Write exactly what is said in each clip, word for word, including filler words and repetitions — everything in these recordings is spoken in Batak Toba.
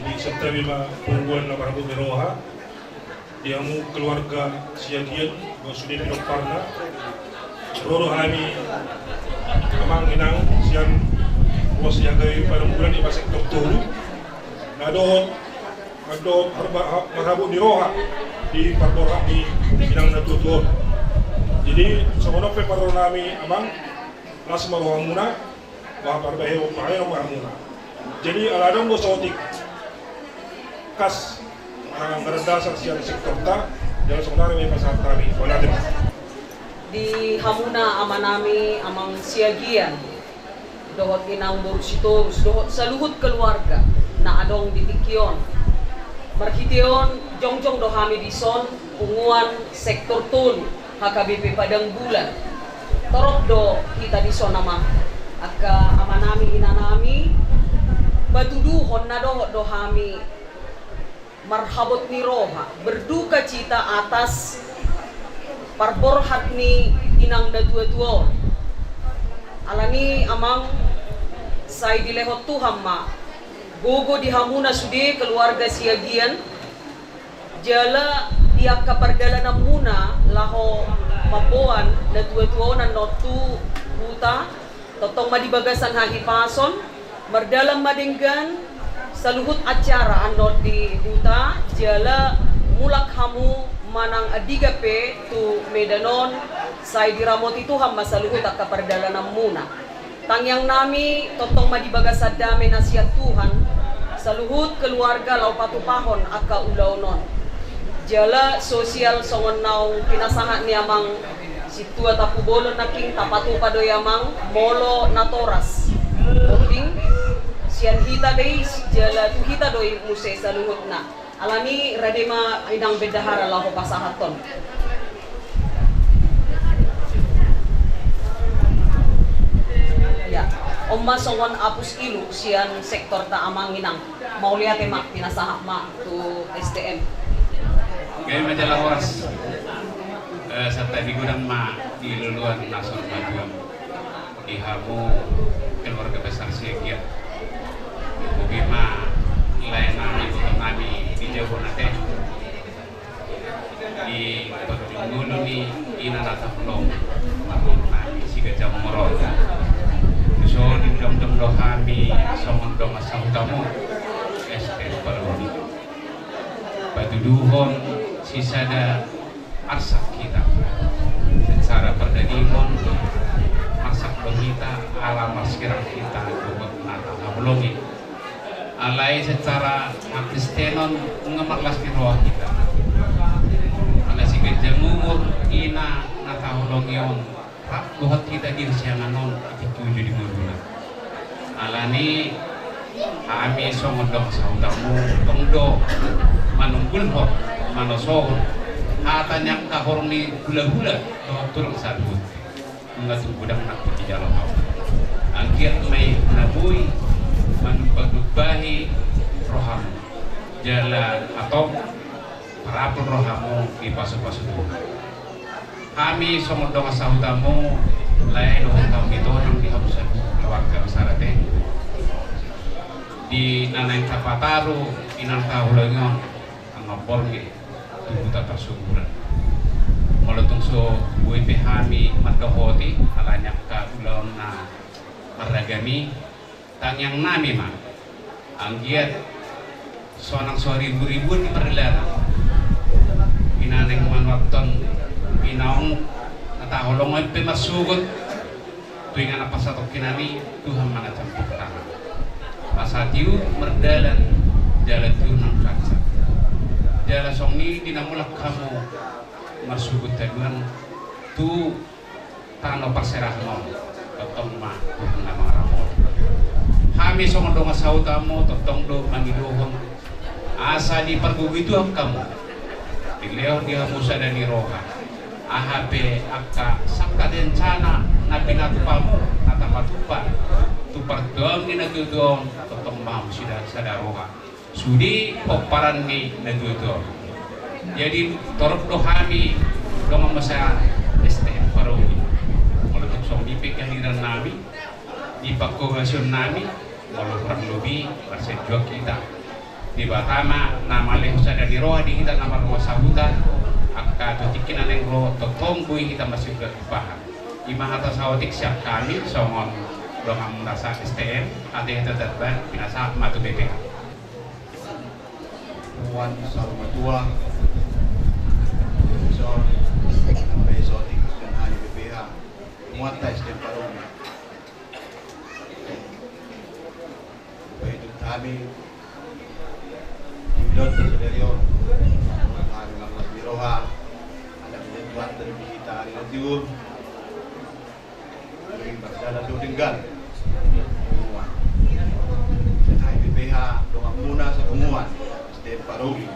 Di santabi ma punguan na marhabot ni roha, di hamu keluarga Siagian, dohot sude pinomparna. Ro do hami amang inang sian ruas ni H K B P Padang Bulan, i ma sektor tolu. Na dohot, na dohot marhabot ni roha di parborhat ni inang na tuatua on. Jadi songon on pe parroha nami amang, las ma rohamuna, bahen parbahenon, bahenon ma hamuna. Jadi ala adong do saotik kas anggaran dasar sian sektorta, jala songon i ma i pasahat nami. Mauliate ma. Di hamuna ama nami amang Siagian, dohot inang boru Sitorus, dohot saluhut keluarga na adong di tingki on. Marhite on jongjong do hami dison, punguan sektor tolu, H K B P Padang Bulan. Torop do hita dison amang, angka ama nami ina nami, patuduhon na dohot do hami marhabot ni roha, berduka cita atas parborhat ni inang na tuatua on. Alani amang, sai dilehon Tuhan ma gogo di hamuna sude keluarga Siagian, jala di angka pardalananmuna laho mamboan na tuatua on annon tu huta, tongtong ma di bagasan hahipason, mardalan ma denggan saluhut acara annon di huta, jala mulak hamu manang andigan pe tu Medan on, sai diramoti Tuhan ma saluhut angka pardalananmuna. Tangiang nami tongtong ma di bagasan dame na sian Tuhan, saluhut keluarga laho patupahon angka ulaon on. Jala sosial songon naung pinasahat ni amang sintua Tampubolon nangkin, tapatupa do i amang, molo natoras. Penting sian hita do i, jala tu hita do i muse saluhutna. Alani rade ma inang bendahara laho pasahathon. Ya, on ma songon apus ilu sian sektorta amang inang. Mauliate ma, pinasahat ma tu S T M. Gabe ma jala horas. Eh, santabi godang ma di loloan na songon matua di hamu keluarga besar Siagian. Bobi ma lae nami, boto nami di jabu nate. Di parujung ngolu ni ina na taholongi, marhite nami siganjang umur on. Dison dimdamdam do hami songon dongan sahutamu, S T M Parholi. Patuduhon sisada arsak hita. Secara pardagingon, arsak do hita, ala marsirang hita dohot na tahaholongi. Alai secara hakristenon, nunga marlas ni roha hita. Ala siganjang umur ina na taholongi on, rap dohot hita di siangan on, di tujuh di ngoluna. Alani hami songon dongan sahutamu, tong do manunggulhon, manosohon hata ni angka horong ni hulahula dohot tulang saluhut. Nunga tung godang nangkin dijalo hamu. Anggiat ma i na boi manumbahi rohamu. Jala hatop parapul rohamu dipasupasu Tuhan. Hami songon dongan sahutamu, lae dohot hamu ito nang di hamu saluhut keluarga besar ate. Di na naeng tapataru inang taholongi on, anggo borngin tu huta parsuburan. Molo tung so boi pe hami mandohoti ala ni angka ulaon na marragam i, tangiang nami ma anggiat sonang so ribu-ribuan di pardalanan. Ina naeng manuathon, ina on na taholongi on pe marsogot tu inganan pasatongkinan i, Tuhan ma na campur tangan. Asa tiur mardalan jala tiur nang sahat. Jala songon i di na mulak hamu marsogot haduan tu tano parserahan on, tongtong ma Tuhan na mangaramoti. Hami songon dongan sahutamu tongtong do mangidohon asa dipargogoi Tuhan hamu, dilehon di hamu sada ni roha, aha pe angka sangkap rencana na pinatupamu, na tapatupa tu partuaon ni na tuatua on, tongtong ma hamu sada, sada roha sude pomparan ni na tuatua on. Jadi torop do hami dongan masa S T M Parholi. Molo tung songon i pe kehadiran nami di pangkobasion nami, molo hurang lobi marsianjuang hita. Debata ma na malehon sada ni roha di hita na marhua sahuta, angka tu tingki na naeng ro tongtong boi hita masihuda tu paha. I ma hata saotik sian hami songon dongan muna S T M, ate hata tadban pinasahat ma tu B P H. Punguan Saur Matua, Profesor, sampe saotik sian hami B P H, punguanta S T M Parungil. Paihutihut hami di ulaonta sadari on, hami marlas ni roha, ala ni Tuhanta do di hita ari na tiur. Ring mardalan do denggan. Punguan. Sian hami B P H, dongan muna sapunguan, S T M Parungil.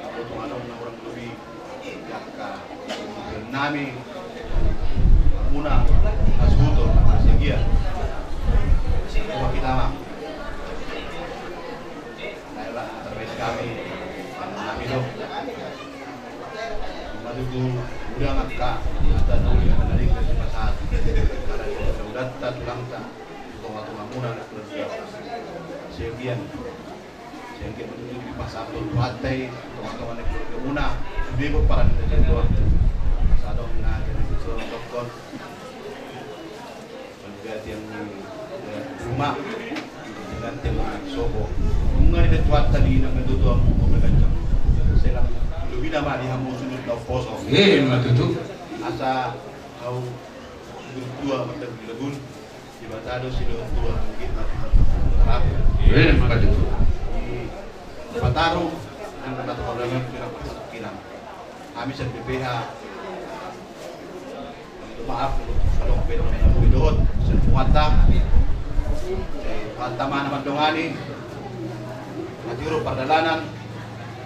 Anggo tung adong na hurang lobi, angka nami, muna, hasuhuton, hasiagian. Coba kita ma. Nah, itulah, terbaik kami, nami do. Ima tutu, udah ngangka, hata na uli, hata na denggan dipasahat. Karena di udanta, tulangta, tonga-tonga muna, keluarga. Sekian. Sekian tutu dipasahat Tuhanta i, tonga-tonga ni keluarga muna. Sude pomparan ni Tuhan. Sadong na jadi tutu dokon. Panggantian ni, eh, rumah, panggantian ni sopo. Nunga di Tuhanta di nang itu tuang mau berkancang. Selang lebih nama di hamu sundut dau poso. Eh, ma tutu. Asa hau sundut dua mata gila gun. Di batado si dua dua mungkin mati. Terakhir. Eh, ma tutu. Di Pataru nang kata kau dengan kira-kira. Hami sian B P H. Maaf, kalau belum belum dohot, sian punguanta. Eh, punguanta ma na mandongani. Mati huruf pardalanan.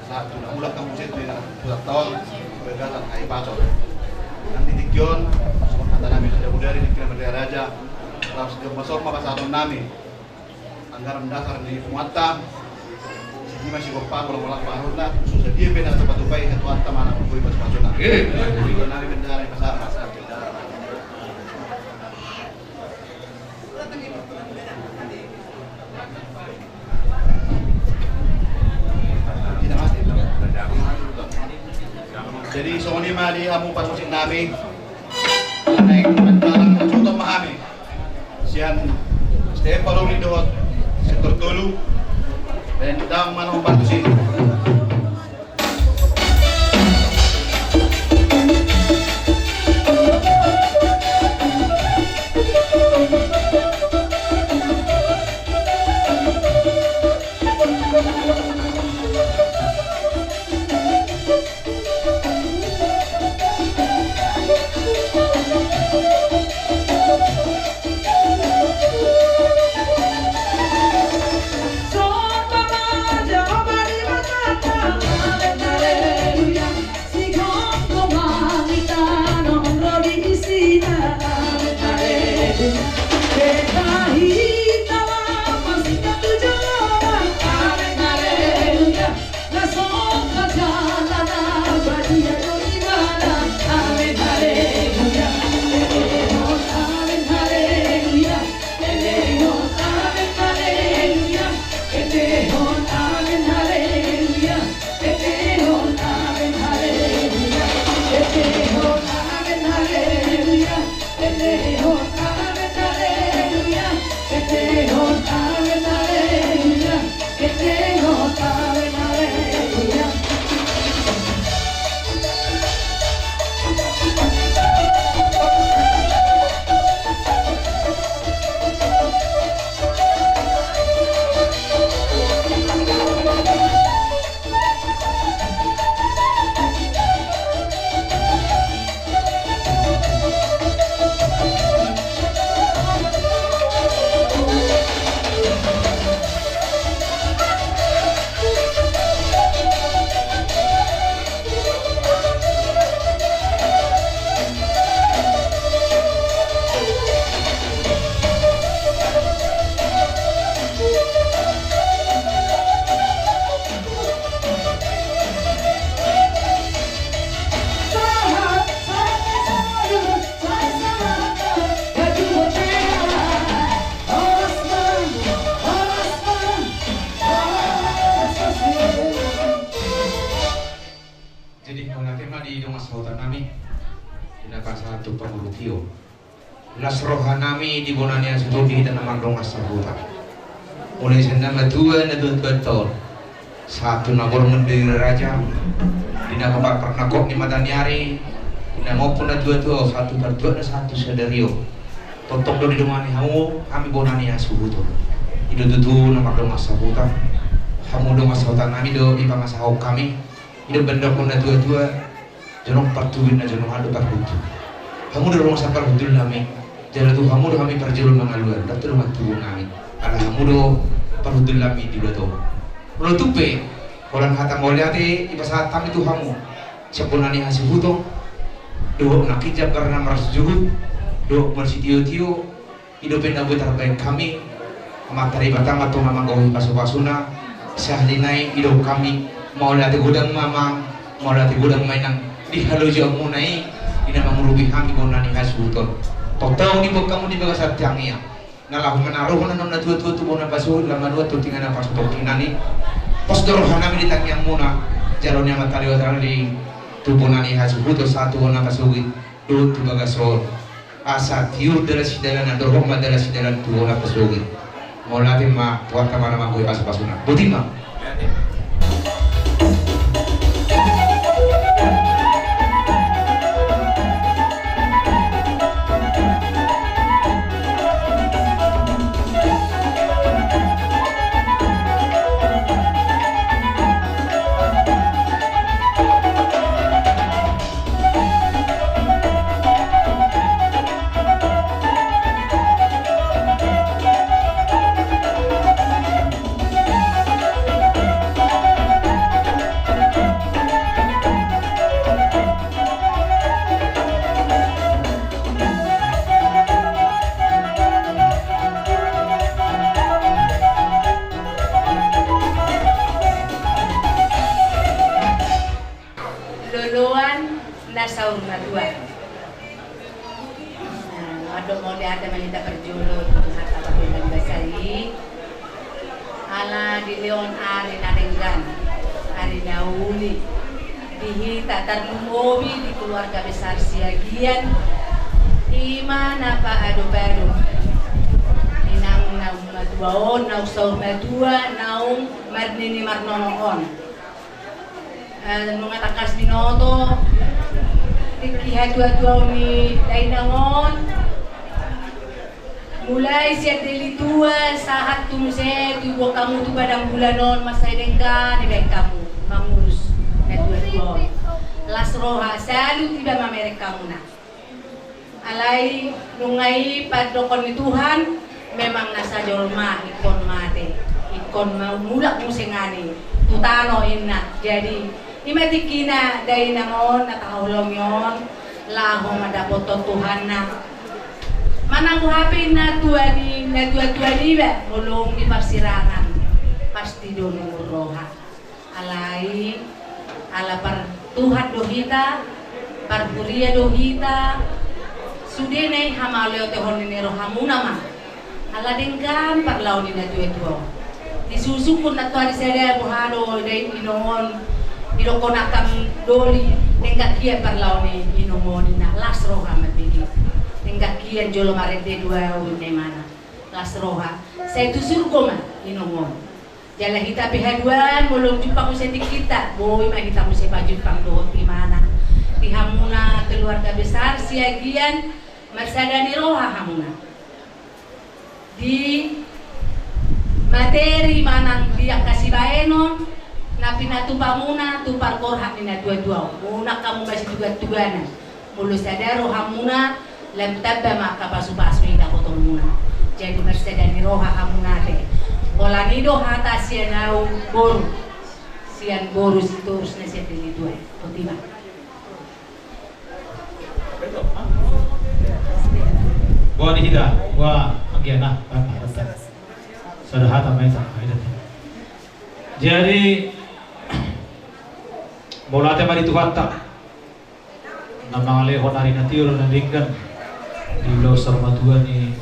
Sahat tu na mulak hamu sian tu ina pusat taon. Bagasan hai pasol. Nang di tingki on, songon hata nami sada budari di kira raja. Laos jom masoma pasahaton nami. Anggaran dasar ni punguanta. Ima sigompa bola-bola parutna. Susah dia bena tempat tupai satu anta mana pun boi pas-pasuna. Eh. Nami bendara pasar. Jadi songon i ma di hamu parmusik nami. Naeng mandalan hasuhuton ma hami. Sian S T M Parungil dohot sektor tolu. Dan dang manang parmusik. Sahuta nami, di na pasahat tu pangurutio. Las roha nami di bona ni hasuhuton di hita na mardongan sahuta. Mulai sian na matua, na tuatua on, sahat tu na borngin di raja, di na parparnangkok ni mata ni ari, di na mompu na tuatua on, sahat tu partuatna sahat tu sadari on. Tongtong do didongani hamu hami bona ni hasuhuton. I do tutu na mardongan sahuta. Hamu dongan sahuta nami do dipangasahon hami. I do pandohan na tuatua. Jonok partubi na jonok, aha do parhundul. Hamu do dongan saparhundul nami. Jala tu hamu do hami parjolo mangalualuhon, ndang tu dongan tubu nami. Ala hamu do parhundul nami di luat on. Molo tung pe holan hata mauliate dipasahat hami tu hamu sian bona ni hasuhuton, dohot nangkin jambar na marjuhut, dohot marsitiotio, i dope na boi tarbahen hami. Amanta Debata ma tong na manggohi pasupasuna. Sahali nai didok hami, mauliate godang ma amang, mauliate godang ma inang, di halojaonmuna i, di na mangurupi hami bona ni hasuhuton. Tongtong diboan hamu di bagasan tiang i, na laho manaruhon annon na tuatua tu bona pasogit, lam manuan tu tingana pasutongkinan i. Pos do roha nami di tangiangmuna, jalo ni Amanta Debata i tu bona ni hasuhuton sahat tu bona pasogit, dohot tu bagas on. Asa tiur dalan sidalan, andorhot ma dalan sidalan tu bona pasogit. Mauliate ma tu Tuhanta ma na manggohi pasupasuna. Boti ma. Loloan na saur matua. Nah, mandok mauliate ma hita parjolo tu Tuhanta Pardenggan Basa i. Ala dilehon ari na denggan, ari na uli di hita, tarlumobi di keluarga besar Siagian. I ma na paadopadop inang naung matua on, naung saur matua, naung marnini marnono on. Eh, nunga tangkas binoto tingki hatuatuaon ni dainang on. Mulai sian Deli Tua sahat tu muse diboan hamu tu padang bulan on, mansai denggan dibahen hamu mangurus na tuatua on. Las roha, salut iba mamereng hamuna. Alai nunga i pandohan ni Tuhan, memang nasa jolma ingkon mate, ingkon ma mulak muse ngani tu tano inna. Jadi i ma tingkina dainang on na tahaholongi on, laho mandapothon Tuhanna. Manang boha pe inna tua ni natuatua niba, molo dung di parsirangan pasti do nungun roha. Alai ala partuhan do hita, parhuria do hita, sudena i hamauliatehon ni rohamuna ma. Ala denggan parlao ni natuatua on. Disusungkun nantoari sada, boha do dainang on, didokkon angka doli, denggan hian parlao ni inong on inna, las roha ma bege. Denggan hian jolo marende do ahu inna imana. Las roha. Sai tu surgo ma inong on. Jala hita pe haduan, molo jumpang muse tingkinta, boi ma hita muse pajumpang dohot imana. Di hamuna keluarga besar Siagian, marsada ni roha hamuna di materi manang di angka sibahenon na pinatupamuna tu pargorhat ni natuatua on. Unang hamu masitugatugana. Molo sada rohamuna, lam tamba ma angka pasupasu i dapotonmuna. Jadi marsada ni roha hamuna ate. Holan i do hata sian ahu boru, sian boru Sitorus na sian Deli Tua. Boti ma. Boha di hita, boha anggiana. Sada hata ma hita. Jadi mauliate ma di Tuhanta na mangalehon ari na tiur na denggan di ulaon saur matua ni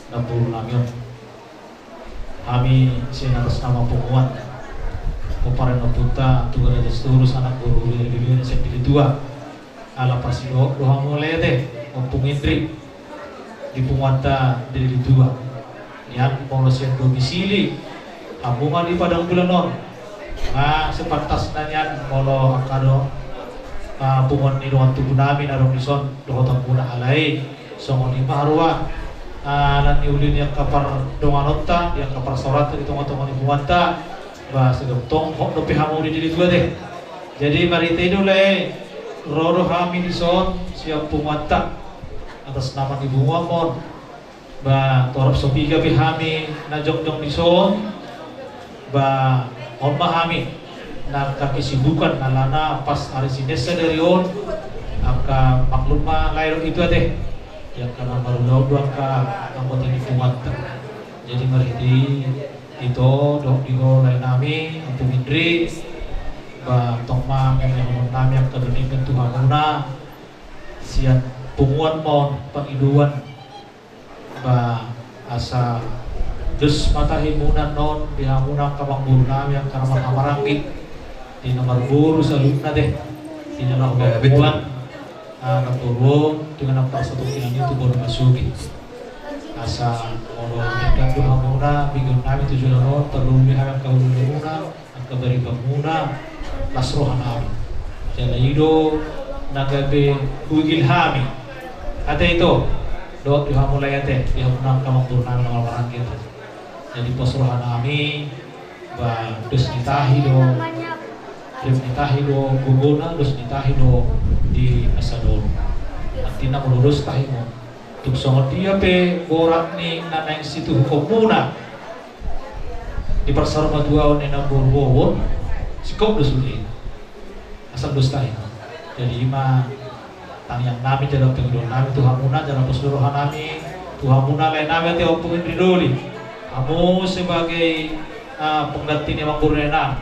namboru nami on. Hami sian atas nama punguan pomparan ni ompunta Tuan Raja Sitorus, anak boru Huria Debebe na sian Deli Tua, Ala parsidok do hamu lae ate, Ompung Indri, di punguanta Deli Tua. Nian molo sian domisili hamu ma di Padang Bulan on, nga sepantasna nian molo angka do, ah, punguan ni dongan tubu nami na adong dison dohoton muna. Alai songon i ma haroa, ah, na niuli ni angka pardonganonta, di angka parsaoranta di tongatonga ni punguanta, ba sai tongtong hot dope hamu di Deli Tua ate. Jadi marhite i do lae, ro do hami dison sian punguanta atas nama ni punguan on. Ba torop so piga pe hami na jongjong dison, ba on ma hami na angka kesibukan alana pas ari Senin sadari on. Angka maklum ma lae dohot ito ate, di angka na marulaon do angka anggota ni punguanta. Jadi marhite i, ito dohot di ho lae nami Ompung Indri, ba tong ma mangihut hami angka denggan tu hamuna sian punguan on pangidoan, ba asa dos ma tahi muna on di hamuna angka amangboru nami angka na marhahamaranggi, di na marboru saluhutna ate, di na laho mamboan, ah, namboru on, di na parsatongkinan i tu boru na sugih. Asa molo denggan do hamuna, bege nami tu joloan on, tarlumobi hami angka hulahula muna, angka pariban muna, las roha nami. Jala i do na gabe huigil hami ate ito, dohot di hamu lae ate, di hamuna angka amangboru nami na marhahamaranggi ate. Jadi pos roha nami, ba dos ni tahi do, dos ni tahi do gogona, dos ni tahi do di na sadolok. Artina molo dos tahimu, tung songon dia pe borat ni na naeng situhukonmuna di parsaurmatuaon ni namboru on, singkop do sude i. Asal dos tahi. Jadi i ma tangiang nami jala pangidoan nami tu hamuna, jala pos do roha nami tu hamuna lae nami ate Ompung Indri Doli. Hamu sebagai, ah, pengganti ni amangboru na inang,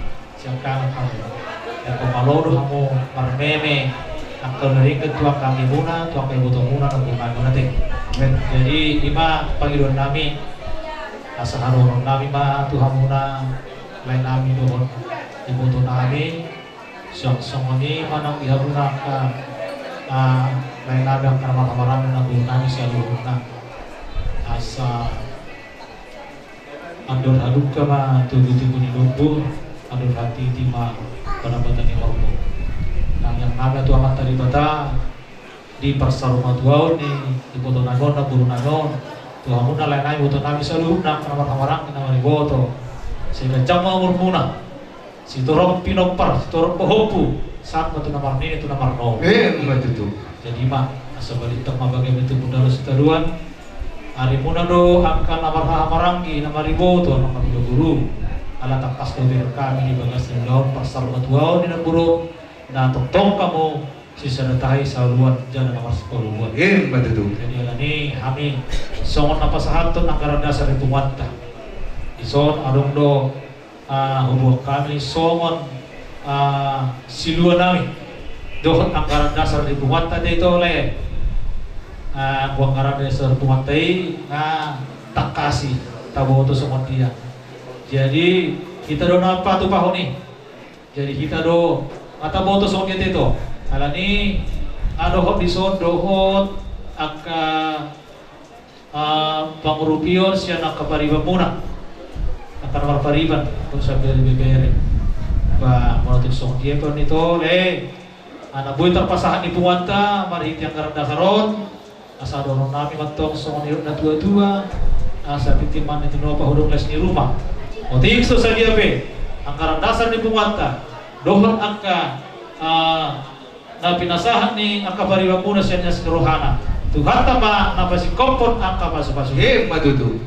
sian kanan hamu. Jala malo do hamu marmeme angka na denggan tu angka anggimuna, tu angka ibotomuna, namboru nami on ate. Amin. Jadi i ma pangidoan nami, asa haroron nami ma tu hamuna lae nami dohot iboto nami. Song-, songon i ma nang di hamuna angka, ah, lae nami angka na marhahamaranggi, namboru nami saluhutna. Asa andor halumpang ma tubutubu ni lombu, andor hatiti ma panambatan ni horbo. Tangiang nami tu Amanta Debata, di parsaurmatuaon ni iboto nami on, namboru nami on, tu hamuna lae nami, iboto nami saluhutna angka na marhahamaranggi, na mariboto, sai ganjang ma umurmuna. Sitorop pinompar, sitorop pahompu, sahat ma tu na marnini, tu na marnono. Emma tutu. Jadi ma, asa balintang ma bagas ni tubu ni dalo sitadoan. Arimuna do angka na marhahamaranggi, na mariboto, na marboru. Ala tangkas do bereng hami di bagas ni ulaon parsaurmatuaon ni namboru, na tongtong hamu sisada tahi saoloan jala na marsipuluan. Emma tutu. Jadi alani hami songon na pasahathon anggaran dasar ni punguanta. Dison adong do, ah, huboan hami songon, ah, silua nami dohot anggaran dasar ni punguanta ate ito lae. Ah, anggaran dasar ni punguanta i, ah, tangkas i taboto songon dia. Jadi hita do na patupahon i. Jadi hita do na taboto songon dia ate ito. Alani, ah, dohot dison dohot angka, ah, pangurupion sian angka paribanmuna, angka na marpariban, tung sabere bebere. Ba molo tung songon dia pe on ito lae, ah, na boi tarpasahat ni punguanta marhite anggaran dasar on, asa dohonon nami mantong songon nidok ni natuatua, asa tintin ma na tinopa hudok las ni ruma. Otik so sadia pe anggaran dasar ni punguanta dohot angka, ah, na pinasahat ni angka paribanmuna sian las ni rohana, Tuhanta ma na pasingkophon angka pasupasu. Emma tutu.